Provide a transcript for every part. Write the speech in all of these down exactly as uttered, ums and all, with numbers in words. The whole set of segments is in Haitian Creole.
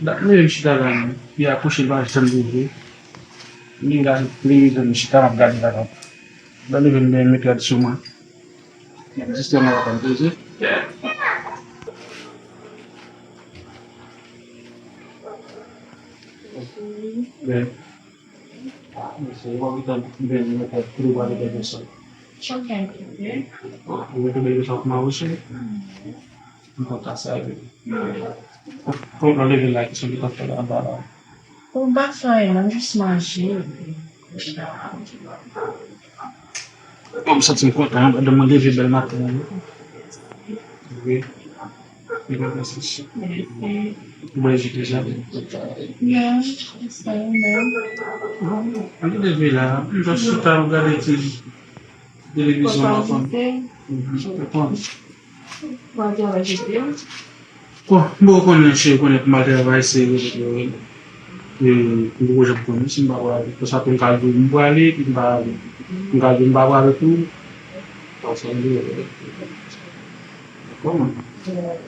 Dat m leve m chita la, non. Li akouche, l pa janm leve. Li la, li leve m chita, m ap gade la, non. L leve m, met rad sou mwen. Jistèman, w ap poze. Bèl. Mesye, w ap gentan bèl, mwen fè tou pale de sa. Ou mete bèl sa kòman ou se? Mwen kontan sa, wi. Kòman w leve la, ki sa w t ap fè la anba la? Bon, m pa fè anyen, non, m jis manje. Bon, m santi m kontan, anba de mwen leve bèl maten an, wi. Wi. Li pa fè sens. Ou bwè ji deja? Non, sa yo menm. Bon, ann leve la, m jis chita, m gade ti televizyon la, konn. Mhm. Konprann. Mwen te anrejistre. Bon, m poko konnen, cheri, konnen pou m al travay, se, e, m poko janm konnen si m pa prale. Konsa tou m ka di w m prale, epi m pa ale. M ka di w m pa prale tou. Sa w sanble. Kòman? Kòman?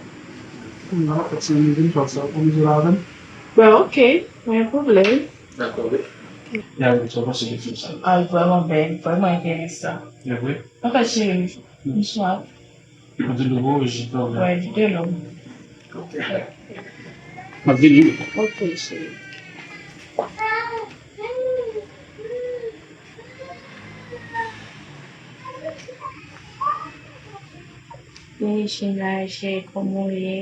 Fòk se m vin fè sa, pou m di la avè m. Ben, ok, pa gen pwoblèm. Dakò, wi. E avè m, sa w panse de fim sa? Ah, vrèman bèl, vrèman enteresan. E vre? Anfèt, cheri, m swaf. Ou di dlo, ji dlo. Wè, ji dlo. M ap vini. Ok, cheri. Vini, cheri, kòman w ye?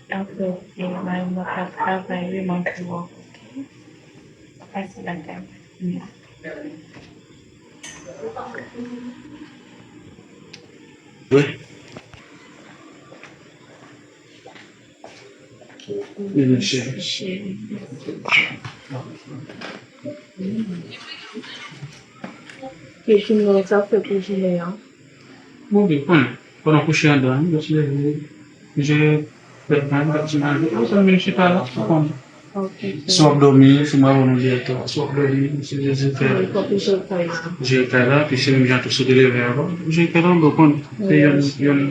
Anfèt, e, mari mwen pa travay, wi, m anvi wè w, ok? Pase lakay mwen. Wi. Vini, cheri. Cheri. Epi nou, sa w fè pou jounen an? Bon, byen, konnen, pandan w kouche anndan, m jis leve, m jere bèt mwen, m fè ti manje. Apre sa, m vin chita la, ou konnen. Ok, cheri. Si w ap dòmi, si m ap wè nou direktèman. Si w ap dòmi, si Jezi fè. Wi, fòk ou jere kay la. Jere kay la, epi se menm jan tou si w te leve avan, ou jere kay la, ou konnen. Se youn, youn.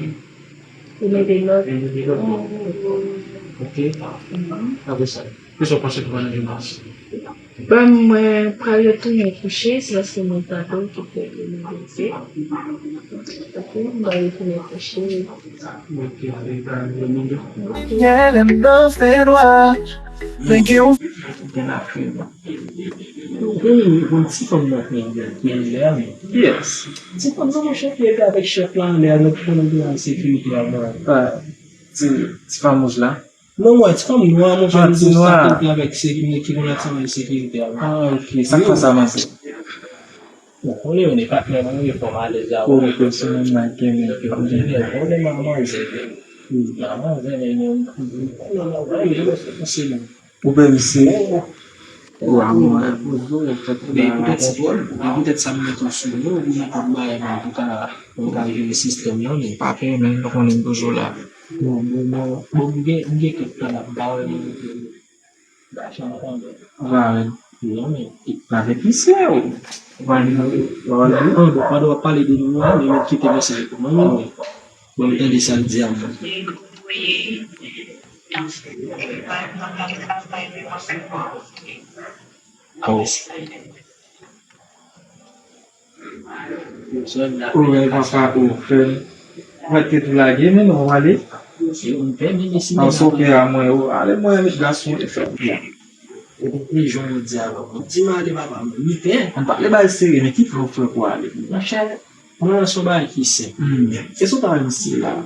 Youn ede lòt. Youn ede lòt, bon. Ok. Mhm. Apre sa, kisa w panse pou jounen dimanch? Bon, mwen pral retounen kouche, se paske mwen tande w ki fè yo move. Ok, m pral retounen kouche. Ok, ale, ale, ale. Gen lè m nan fè nwa, men gen yon gen afè. Ou konnen, yon ti fanm nan fè yon bèl pye anlè a, men. Kiyès? Ti fanm nan, monchè, ki rete avèk chèf la anlè a, nan ki konnen gen sekirite a, mwen. Ah, ti, ti fanm wouj la? Non, mwen, ti fanm nwa, monchè, ah, ti nwa. Sa ki avèk sekirite, ki konn ap travay sekirite a. Ah, ok. Sa k fè sa, manzè? Bon, konnen, yon patnè mwen, yon fòm alèz la. Oh, pèsonèl la, gen men. Konnen, manzè, manzè, men, konnen, manzè, men, konnen, manzè, men, konnen, manzè, men. Ou bèl, mesye. Wa, mwen. Men poutèt ti dwòl, men poutèt sa m mete w sou mwen, ou gen kòb bagay mwen pou ka, pou ka jere sistèm nan, men. Pa pè, men, nou konnen m toujou la. Bon, bon, bon, bon, m gen, m gen kèk tan la, m pa wè, m, m, m pa janm konnen. Ou pa wè? Non, men. Avèk misye, ou. Ou pa gen, ou pa wè? Non, bon, pandan w ap pale de nou an, men, men kite mesaj pou mwen, men. Bon, m tande sa l di a mwen. Oh. Ou wè papa ou fè m. Mwen te tou lage, men non, w ale. An soke a mwen, ou ale, mwen met gason e fè m. Epi pi jan yo di avè w. Di m ale, papa, m pè. Ann pale bay serye, men ki fè w fè pou ale? Monchè, mwen se yon bagay ki senp. Hmm. E sou ta menm si la.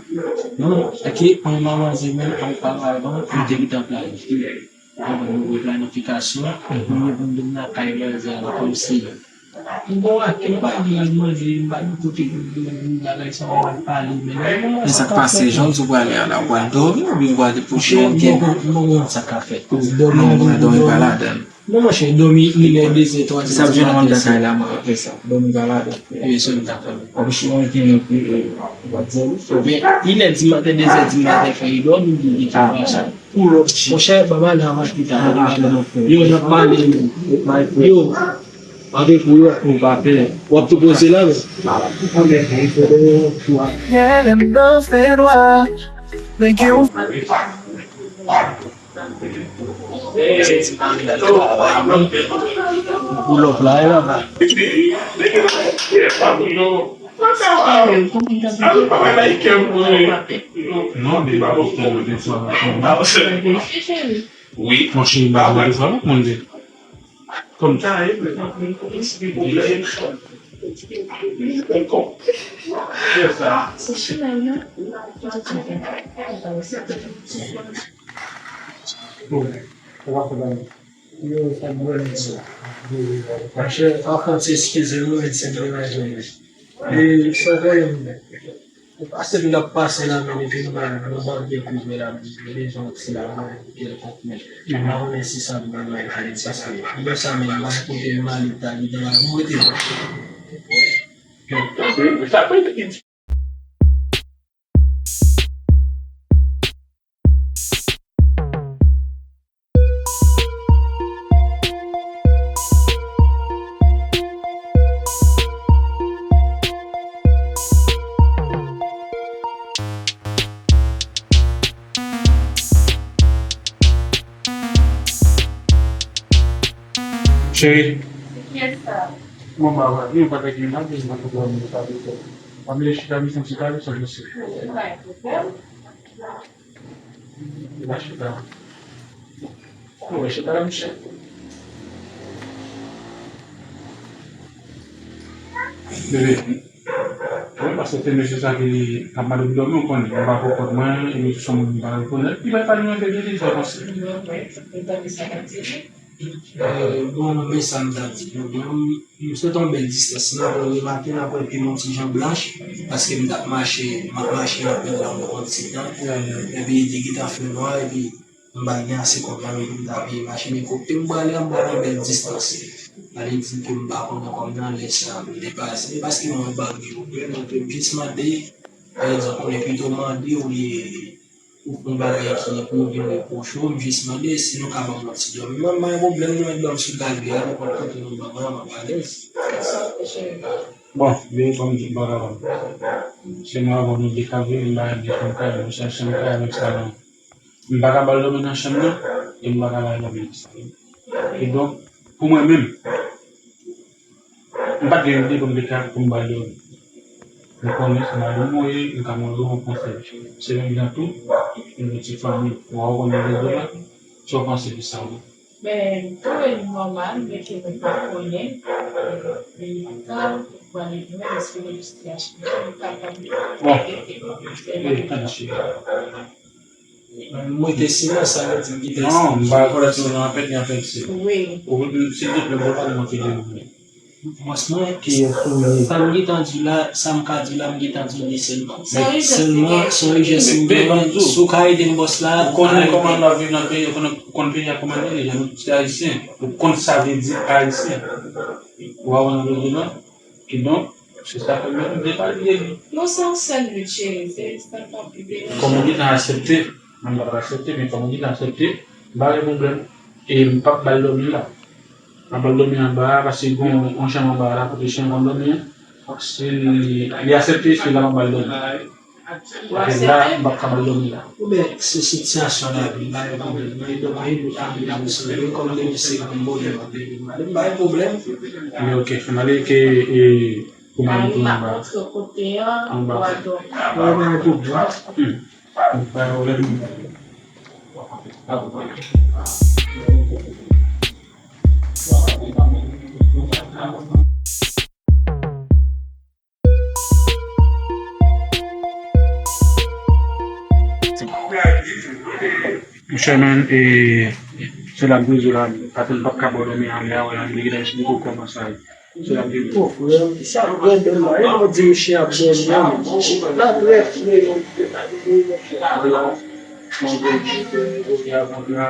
Non, ok, mwen manzè menm, an pa avan, nou te gentan planifye. Ou konprann, nou gen planifikasyon, nou gen pou n vin lakay manzè a, kòmsi. M bon ak, m pa gen al manje, m pa gen kote pou m vin bagay sa, w al pale, men. Men sa k pase, jan w di w prale a la, ou pral dòmi oubyen ou pral depouche yon kè? M pa konn sa k ap fèt. Dòmi, non, mwen dòmi pa ladan. Non, monchè, dòmi inè, dezè, twazè. Sa ap jwenn nan anndan kay la, mwen, apre sa. Dòmi pa ladan. Ebyen, se yon ta fè. Anplis, mwen gen yon pi, e, w ap di, wi. Men, inè dimaten, dezè dimaten, fè, e dòmi, li, li, ah, pou lòt jou. Monchè, ba m al nan pita. Ah, ah, non, frè. Yo, n ap pale, yo. Yo, avèk ou, yo. Ou pa pè. W ap tou poze la, men. Gen lè m nan fè nwa. Nèg yo. Pull up la, e la, la. Non, men, wi. Mon cheri, ba mwen de fwa, moun de. Kòm sa, e, Bon, sa va fè bagay. Yo, sa bon, sa. Monchè, anfen, eskize nou, men se vre, men se vre. E, sa voye m. Pase m t ap pase la, men epi m pa, m pa gen plis men la, m bezwen yon ti lajan, kèlkonk men. M pa konnen si sa m bezwen fè, paske m wè sa, men m pa kote m ale, ta li dan la, m rete. Cheri. Yes, sir. Bon, ba, ba, gen yon bagay ki vin ap vin nan kòkò mwen sa vin fè. Pa bliye chita, mi santi ta, mi santi se. Pa gen pwoblèm. Mache ta. Ou wè, chita la, monchè. Bebe, mwen pa sete mesye sa ki ap mande pou dòmi, ou konnen, mwen pa pran kòd mwen, e mwen tou son moun mwen pa rekonèt, li bay pa nimewo de li, sa panse. Mwen, mwen, mwen tande sa k ap di. Euh, bon, men sa m t ap di nou, bon, m, m sot yon bèl distans. Nan apre rematen, nan apre epi m yon ti jan blanch, paske m t ap mache, m ap mache anpil la, m pran ti tan. Epi li te gentan fè nwa, epi m pa gen ase kòb la, men pou m ta peye machin, men kote m prale a, m prale yon bèl distans. Sa vle di ke m pa konnen kòb nan lè sa, m depase. E paske mwen pa gen pwoblèm, donk m jis mande, pa egzanp, mwen pito mande olye ou fè yon bagay ki pou vin repwoche w, m jis mande si nou ka ban m yon ti dòmi. Mwen, m pa gen pwoblèm, nou mèt dòmi sou kalbè a, nenpòt kote nou ban mwen, m ap alèz. Bon, men kòm di m pa kapab. Se mwen avè w nou de k ap viv, m pa renmen fanm kay mwen, m chèche chanm kay avèk sa non. M pa ka ba l dòmi nan chanm nan, e m pa ka ba l dòmi nan sal. Kidonk, pou mwen menm, m pa t gen ide pou m te ka, pou m ba l dòmi. M konnen se mari m ou ye, m ka mande w yon konsèy. Se menm jan tou, nou gen ti fanmi, w a w konnen rezo la, sa w panse de sa ou? Ben, m twouve li nòmal, men ke mwen pa konnen. Men li pa ka pale nou, èske nou jis te achte, nou kapab. Bon, e, tande cheri. Mwen te silans, sa vle di m kite silans. Non, m pa rekonèt nou nan apèl, ni apèl se. Wi. Ou, silvouplè, ou pa pale mwen ki de ou. Mwen, kiyès ou ye? Sa m gentan di w la, sa m ka di w la, m gentan di w li sèlman. Sèlman, se yon rijès m genyen. Si w ka ede m bòs la, ou konnen kòman nou ap viv nan peyi, ou konnen, ou konn peyi a kòman li ye, nou se ayisyen. Ou konn sa vle di ayisyen. Ou pa konn sa vle di non? Kidonk, se sa ke mwen, m te pale de li. Non, se yon sèl nwi, cheri. Se, se pa pi byen. Kòm ou gentan aksepte, mwen m pa t aksepte, men kòm ou gentan aksepte, m pa gen pwoblèm. E m p ap ba l dòmi la. M ap ba l dòmi anba a, paske gen yon, yon chanm anba a la, kote chen konn dòmi an. Si li, li aksepte, se la m ap ba l dòmi. Paske la, m p ap ka ba l dòmi la. Oubyen, se sitiyasyon lavi, m pa gen pwoblèm. Mwen, donk, mwen, mwen, mwen, mwen, kòm depi se granmoun, mwen, mwen, m pa gen pwoblèm. Men ok, m ale ke, e, pou mwen, pou mwen, anba. Anba. Mwen, mwen, mwen, mwen. Hmm. Pa gen pwoblèm. Monchè, men, e, se la m te di w la, paske m p ap ka ba w dòmi anlè a, wè, li gentan esplike w kòman sa ye. Se la m te di w. O, frè, sa m tande m la, e lè w di misye ap dòmi an, la trè frè.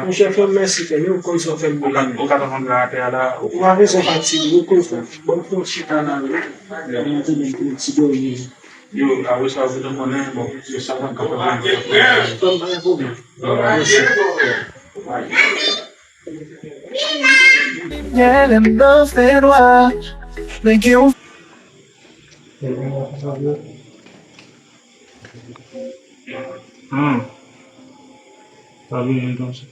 Monchè, frè m, mèsi, frè m, ou konn sa w fè m pou la. Ou ka, ou ka tann kontra atè a la. Ou pa bezwen fatige, ou konn sa w fè. Bon, fè w chita la, wi. Mwen te mèt yon ti dòmi. Yo, apre sa, ou bezwen konnen, bon, se sa k ap kapab. Frè m, pa gen pwoblèm. Mèsi. Yè, lè m nan fènwa, nèg yo. Hmm. Pa bliye konsa.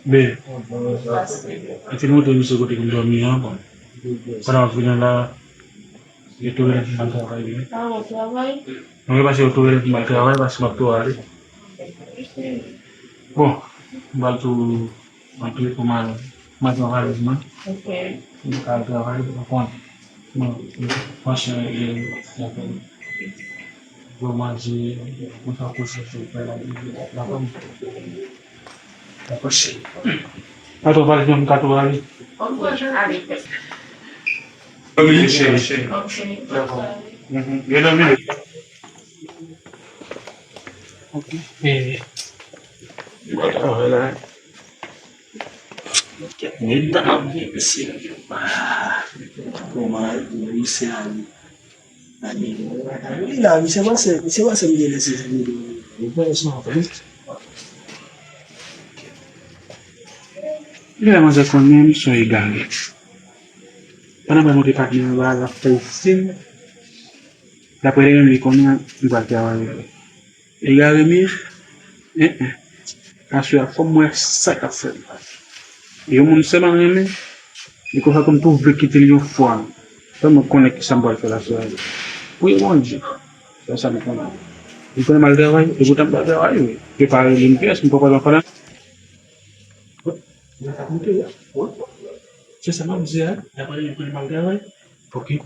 Men, e fin montre misye kote pou m dòmi an, bon. Pandan m ap vini la, yo tou rele pou m al travay, wi. Ah, w ap travay? Mwen pase yo tou rele pou m al travay, paske m ap tou ale. Bon, m pral tou antre pou m al manje yon valiz mwen. Ok. M ka al travay, ou konn. Bon, franchman, e, bon manje, mwen ka kouche sou fè la, la fanm. Dakò, cheri. Atò, pale nan kato a, wi. Ok, ale. Wi, cheri. Ok. Dakò. Mhm. Gen nan minit. Ok. Eh. Mwen travay la. Kèt medam, mesye. Ah. Kòman misye ale? Li la, misye panse, misye panse m gen lè se zanmi li. Li panse m anplis. Li la, manzè konnen m se yon egare. Pandan mwen monte patnè anba a, l ap fè siy. Daprè li menm, li konnen m pral travay. Egare m ye? En, en. Aswè a, fò m wè sa k ap fèt. Yon moun sèlman m renmen, e konsa tou m tou vle kite l yon fwa. Fò mwen konnen kisa m pral fè l aswè a. Priye Bondye. Se sa m konnen. M konnen m al travay, e poutan m pral travay, wi. Prepare li m pyès, m pran pran pran. Se sa m ap di a, daprè li, m konnen m al travay. Ok.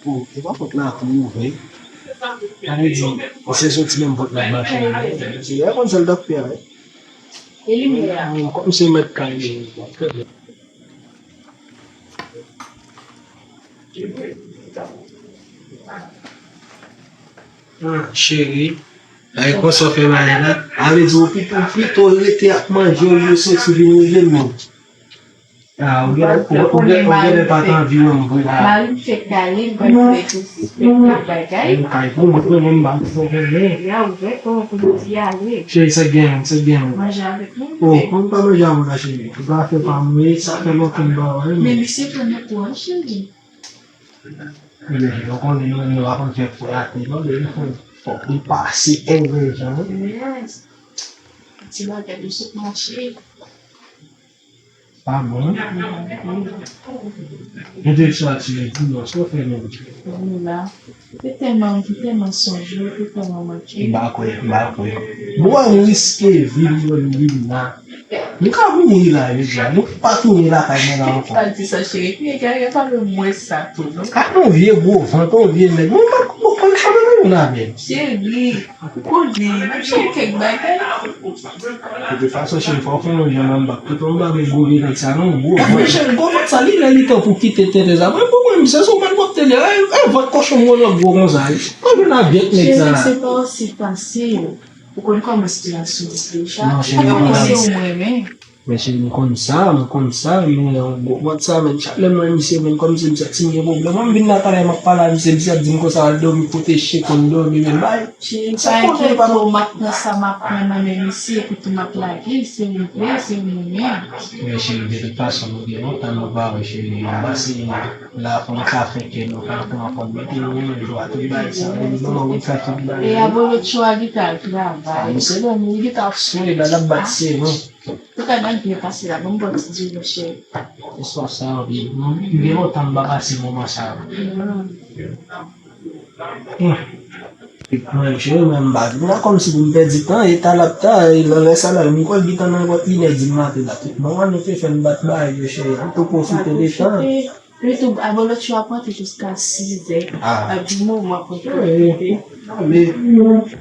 Bon, e pa pòt la ap ouvri. Sa vle di, se soti menm pòt la ap bache. Se yè konn sa l t ap fè a, wi. E limyè a? Kòm se mèt kay li, l ap fè byen. Ah, cheri, ay konsa w fè bagay la. A vle di, ou pito, ou pito rete ap manje olye soti vin rele m menm. Ah, ou gen, ou, ou gen, ou gen lè pa t anvi wè m vre la. Mari m fèk ale, m panse ke sispèk tout bagay. M kay pou mwen, mwen menm, m pa bezwen konnen. Ya ouvè kò w pou nou di ale. Cheri, se gen, se gen. Manje avèk nou. Oh, mwen pa manje avè w la, cheri. Ou pa fè pa mwen, sa fè lontan m pa wè l. Men misye pran nan kou an, cheri. Men, ou konnen nou menm nou pa konn fè frate, non, men fòk li pase envèjan, wi. Yes. Ti bagay yo sot mache. Pa bon. Mete sa ti di non, sa fè non. Nou la. Se tèlman, se tèlman sonje, se tèlman manke. M pa kwè, m pa kwè. Bò m riske vi m jwenn Lina. Nou ka mouri la, jodi a. Nou pa tounen lakay mwen la ankò. Pa di sa, cheri. Pi egare, pa menm mwen sa tou, non. Ak yon vye gwo vant, yon vye nèg. Mwen pa t konprann sa, mwen menm avè l. Cheri, ou konnen, m ap chèche kèk bagay. De tout fason, cheri, fò w fè yon jan nan bak. Tout moun pa gen gwo vye vant sa, non, gwo vant. Men cheri, gwo vant sa, li lè li tan pou kite tete sa. Mwen, pou mwen, misye, se w menm k ap tete. E, e, vant kochon mwen nan gwo konsa, wi. Mwen vin avèk nèg sa. Cheri, se pa osi fasil. Ou konn kòman sitiyasyon an deja. Non, cheri, m konn sa. Ou konnen se ou mwen renmen. Men cheri, m konn sa, m konn sa, men yon gwo vant sa, men chak lè m wè misye, men kòmsi m santi m gen pwoblèm. Mwen m vin nan travay, m ap pale a misye, misye ap di m konsa, al dòmi kote chen konn dòmi, men bay. Cheri, pa enkyete w, m ap pran sa m ap pran nan men misye, epi tou m ap lage l, se ou m vle, se ou m renmen. Men cheri, de tout fason, nou gen lontan nou pa wè, cheri, m panse la, fò m ka fè kè nou, fò m pran kòd, mete nou menm jou a tout bagay sa, nou, nou, nou fè tout bagay. E abolotcho a gita al travay. A, misye dòmi, gita ap sone, la, l ap bat se nou. Tout a nan byen pase la, ban m ba w ti djòl, cheri. Istwa sa yo byen. M gen lontan m pa pase moman sa yo. Mwen, cheri, mwen m pa vin la kòmsi pou m pèdi tan, e ta l ap ta, e nan lè sa la, m kwè l gentan nan bò inè di maten la. Tout moman nou te fè n bat bagay yo, cheri. N tou pwofite de tan. Wi, tou, abolotcho ap rantre jiska sizè. Ah. Ap di moman pou l pwofite. Wi, wi.